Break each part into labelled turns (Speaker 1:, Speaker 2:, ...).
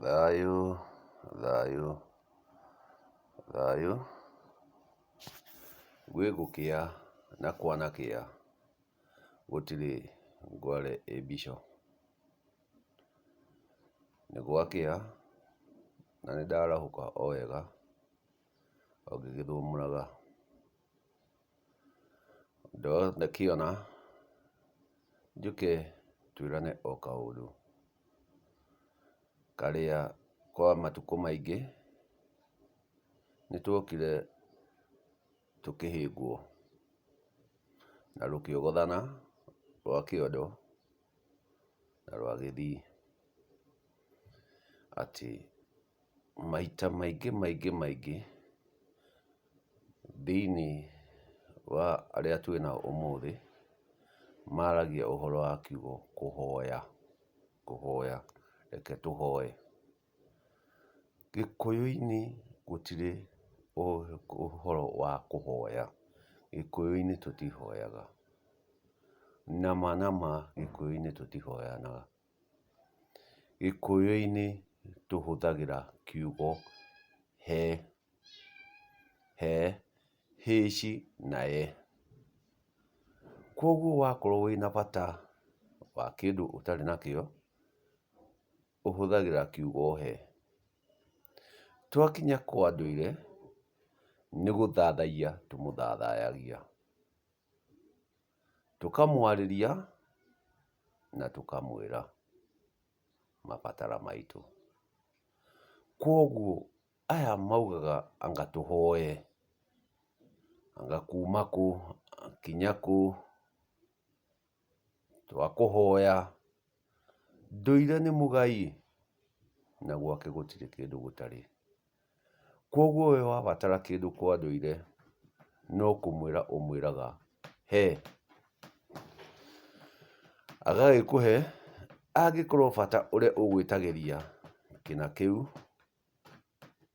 Speaker 1: Thayũ, thayũ, thayũ. Gwĩ gũkĩa na kwanakĩa, gũtirĩ ngware ĩ mbico. Nĩ gwakĩa na nĩndarahũka o wega o ngĩgĩthũmũraga. Ndakĩona njũke twĩrane o kaũndũ karĩa kwa matukũ maingĩ nĩtwokire tũkĩhĩngwo na rũkĩogothana rwa kĩondo na rwa gĩthii, atĩ maita maingĩ maingĩ maingĩ thĩiniĩ wa arĩa twĩnao ũmũthĩ, maragia ũhoro wa kiugo kũhoya, kũhoya, reke tũhoe. Gĩkũyũ-inĩ gũtirĩ ũhoro wa kũhoya, Gĩkũyũ-inĩ tũtihoyaga. Nama nama Gĩkũyũ-inĩ tũtihoyanaga. Gĩkũyũ-inĩ tũhũthagĩra kiugo he, he, hĩci na e. Koguo wakorwo wĩna bata wa kĩndũ ũtarĩ nakĩo, ũhũthagĩra kiugo he. Twakinya kwa ndũire, nĩ gũthathaiya tũmũthathayagia, tũkamwarĩria na tũkamwĩra mabatara maitũ. Koguo aya maugaga anga tũhoe, anga kuma kũ, kinya kũ, twakũhoya, ndũire nĩ mũgai na gwake gũtirĩ kĩndũ gũtarĩ. Koguo we wabatara kĩndũ kwa ndũire no kũmwĩra ũmwĩraga he, agagĩkũhe angĩkorwo bata ũrĩa ũgwĩtagĩria kĩna kĩu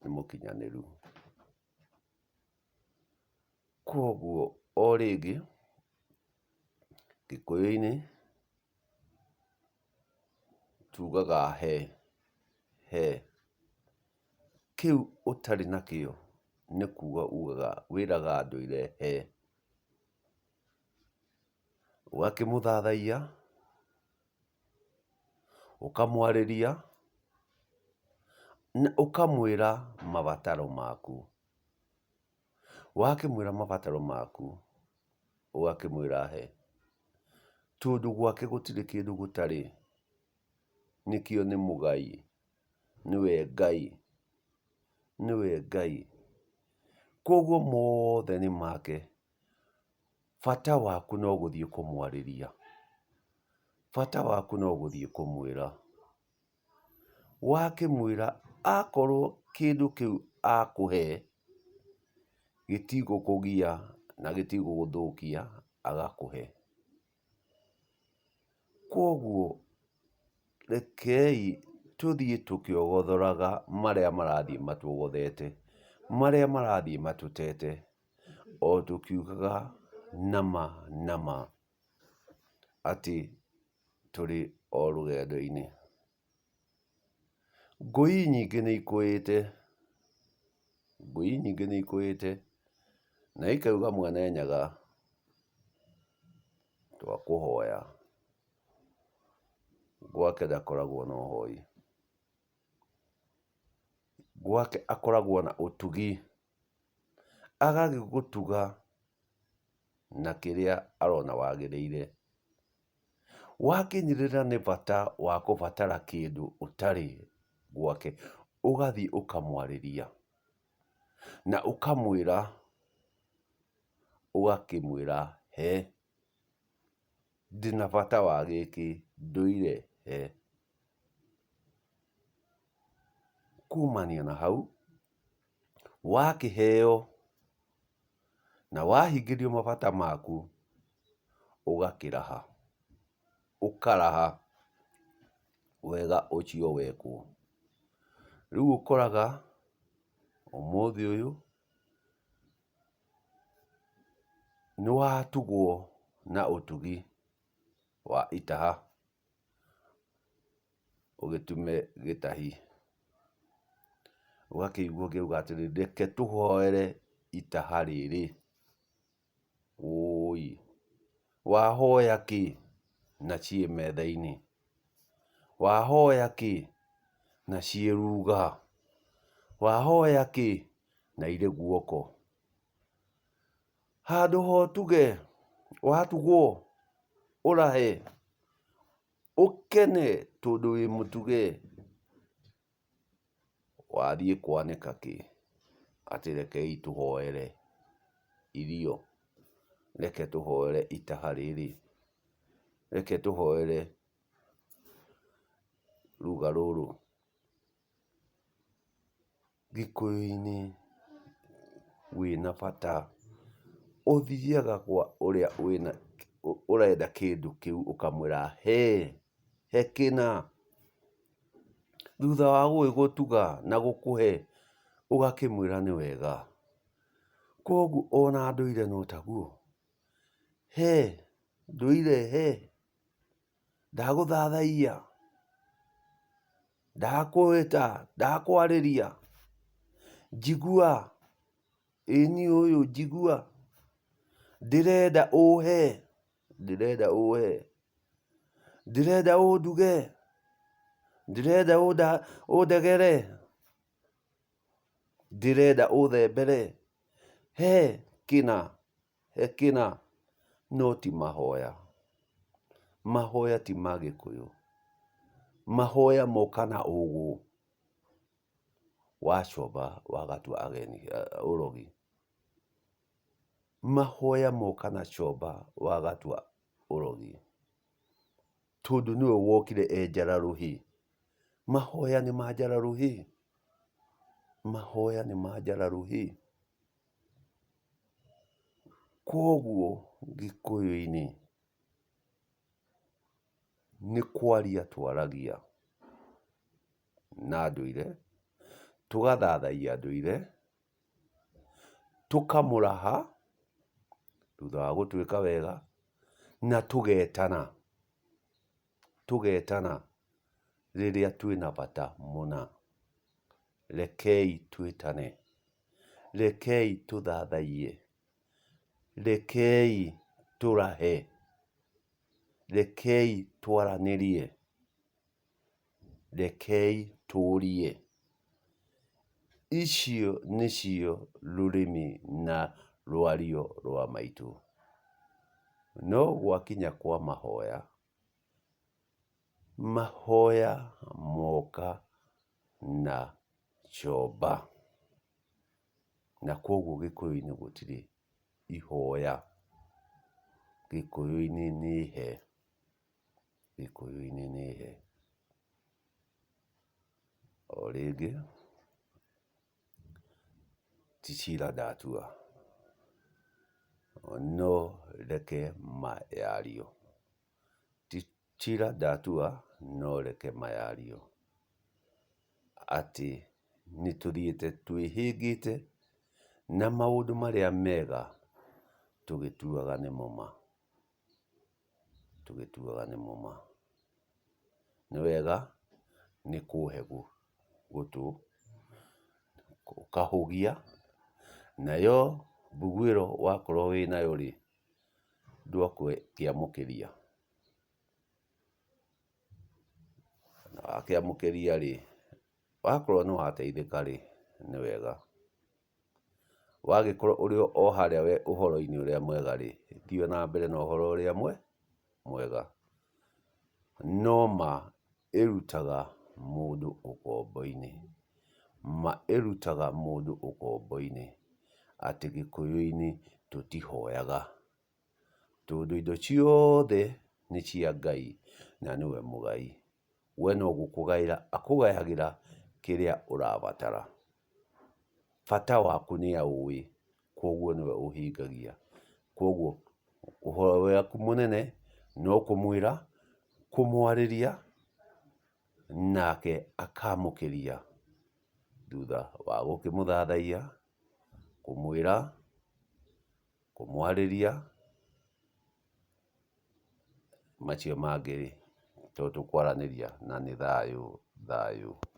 Speaker 1: nĩ mũkinyanĩru. Koguo o rĩngĩ Gĩkũyũ-inĩ tugaga he, he, kĩu ũtarĩ nakĩo nĩ kuga ugaga wĩraga ndũire he, ũgakĩmũthathaiya, ũkamwarĩria na ũkamwĩra mabataro maku. Wakĩmwĩra mabataro maku, ũgakĩmwĩra he, tondũ gwake gũtirĩ kĩndũ gũtarĩ, nĩkĩo nĩ mũgai, nĩwe Ngai, nĩwe Ngai. Koguo mothe nĩ make, bata waku no gũthiĩ kũmwarĩria, bata waku no gũthiĩ kũmwĩra. Wakĩmwĩra akorwo kĩndũ kĩu akũhe gĩtigũkũgia na gĩtigũgũthũkia, agakũhe. Koguo rekei tũthiĩ tũkĩogothoraga marĩa marathiĩ matuogothete, marĩa marathiĩ matũtete, o tũkiugaga nama nama atĩ tũrĩ o rũgendo-inĩ. Ngũi nyingĩ nĩ ikũĩte, ngũi nyingĩ nĩ ikũĩte na ikauga mwene Nyaga twakũhoya, gwake ndakoragwo na ũhoi, gwake akoragwo na ũtugi, agagĩgũtuga na kĩrĩa arona wagĩrĩire. Wakinyĩrĩra nĩ bata wa kũbatara kĩndũ ũtarĩ gwake, ũgathiĩ ũkamwarĩria na ũkamwĩra, ũgakĩmwĩra he, ndĩna bata wa gĩkĩ, ndũire he. Kumania na hau, wakĩheo na wahingĩrio mabata maku, ũgakĩraha, ũkaraha wega ũcio wekwo. Rĩu ũkoraga ũmũthĩ ũyũ nĩwatugwo na ũtugi wa itaha, ũgĩtume gĩtahi. Ũgakĩigua ũngĩ auga atĩrĩrĩ, reke tũhoere itaha rĩrĩ. Ũũi, wahoya kĩ na ciĩ metha-inĩ? Wahoya kĩ na ciĩ ruga? Wahoya kĩ na irĩ guoko? Handũ ha ũtuge, watugwo ũrahe, ũkene tondũ wĩ mũtuge, wathiĩ kwanĩka kĩ? Atĩ rekei tũhoere irio, reke tũhoere itaha rĩrĩ, reke tũhoere rũga rũrũ. Gĩkũyũ-inĩ wĩna bata, ũthiaga kwa ũrĩa wĩna ũrenda kĩndũ kĩu ũkamwĩra he, he kĩna. Thutha wa gũgĩgũtuga na gũkũhe, ũgakĩmwĩra nĩ wega. Koguo ona ndũire no taguo, he, ndũire he, ndagũthathaiya, ndakwĩta, ndakwarĩria, njigua, ĩ niĩ ũyũ njigua, ndĩrenda ũhe, ndĩrenda ũhe, ndĩrenda ũnduge, ndĩrenda ũndegere, ndĩrenda ũthembere, he kĩna, he kĩna, no ti mahoya. Mahoya ti ma Gĩkũyũ. Mahoya moka na ũgũ wa comba wagatua ageni ũrogi. Mahoya moka na comba wagatua ũrogi. Tondũ nĩwe wokire e njara rũhĩ. Mahoya nĩ ma njara rũhĩ. Mahoya nĩ ma njara rũhĩ. Koguo Gĩkũyũ-inĩ nĩ kwaria twaragia na ndũire, tũgathathaiya ndũire, tũkamũraha thutha wa gũtwĩka wega, na tũgetana, tũgetana rĩrĩa twĩna bata mũna. Rekei twĩtane, rekei tũthathaiye, rekei tũrahe, rekei twaranĩrie, rekei tũrie. Icio nĩcio rũrĩmĩ na rwario rwa maitũ. No gwakinya kwa mahoya, mahoya moka na comba. Na koguo Gĩkũyũ-inĩ gũtirĩ ihoya. Gĩkũyũ-inĩ nĩ he. Gĩkũyũ-inĩ nĩ he. O rĩngĩ, ti cira ndatua, no reke ma yario. Ti cira ndatua, no reke ma yario. Atĩ nĩtũthiĩte twĩhĩngĩte na maũndũ marĩa mega tũgĩtuaga nĩmo ma, tũgĩtuaga nĩmo ma. Nĩ wega nĩ kũhe gũtũ ũkahũgia, nayo mbuguĩro wakorwo wĩnayo rĩ, ndwakĩamũkĩria. Na wakĩamũkĩria rĩ, wakorwo nĩ wateithĩka rĩ, nĩ wega. Wagĩkorwo ũrĩ o harĩa we ũhoro-inĩ ũrĩa mwega rĩ, thiĩ na mbere na ũhoro ũrĩa mwega. No ma ĩrutaga mũndũ ũkombo-inĩ. Ma ĩrutaga mũndũ ũkombo-inĩ atĩ Gĩkũyũ-inĩ tũtihoyaga, tondũ indo ciothe nĩ cia Ngai na nĩwe mũgai. We no gũkũgaĩra akũgayagĩra kĩrĩa ũrabatara. Bata waku nĩ aũĩ, koguo nĩwe ũhingagia. Koguo ũhoro waku mũnene no kũmwĩra, kũmwarĩria, nake akamũkĩria thutha wa gũkĩmũthathaiya, kũmwĩra, kũmwarĩria, macio mangĩ-rĩ, to tũkwaranĩria na nĩ thayũ thayũ.